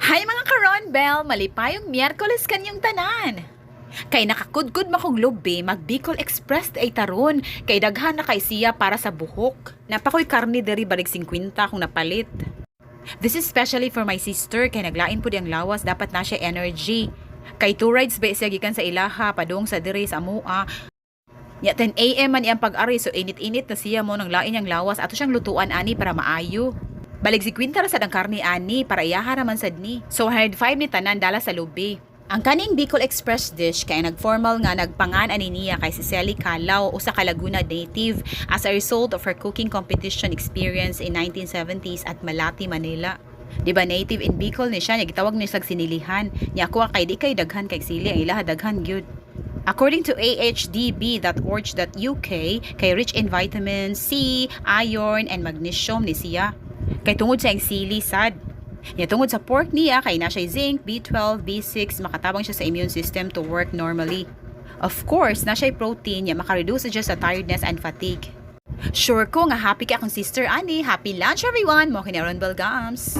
Hi, mga karon Bell, malipayong Miyerkules kanyong tanan. Kay nakakudkod makong lubi, mag Bicol Express ay taron kay daghan na kay siya para sa buhok. Napakoy karni diri, balig 50 kung napalit. This is specially for my sister kay naglain pud ang lawas, dapat na siya energy. Kay two rides ba siya gikan sa ilaha padung sa diri sa amoa. Nya 10 AM man iyang pag-ari, so init-init na siya mo nang lain niyang lawas. Ato siyang lutuan ani para maayo. Balig 50 ra sad ang karni ani para iyaha raman sad ni. So 105 ni tanan dala sa lubi. Ang kaning Bicol Express dish kay nagformal nga nagpangan ani niya kay si Sally Calao, usa ka Laguna native, as a result of her cooking competition experience in 1970s at Malate, Manila. Di ba native in Bicol ni siya, niya gitawag niya sa sinilihan. Nya ako kay di kay daghan kay sili, ang ilaha daghan gyud. According to ahdb.org.uk, kay rich in vitamin C, iron, and magnesium ni siya. Kay tungod sa iyang sili sad. Nya tungod sa pork niya, kay na siya zinc, B12, B6, makatabang siya sa immune system to work normally. Of course, na siya protein, nya makareduce siya sa tiredness and fatigue. Sure ko nga happy ka akong sister ani. Happy lunch, everyone! Mo kini Ron Belgams.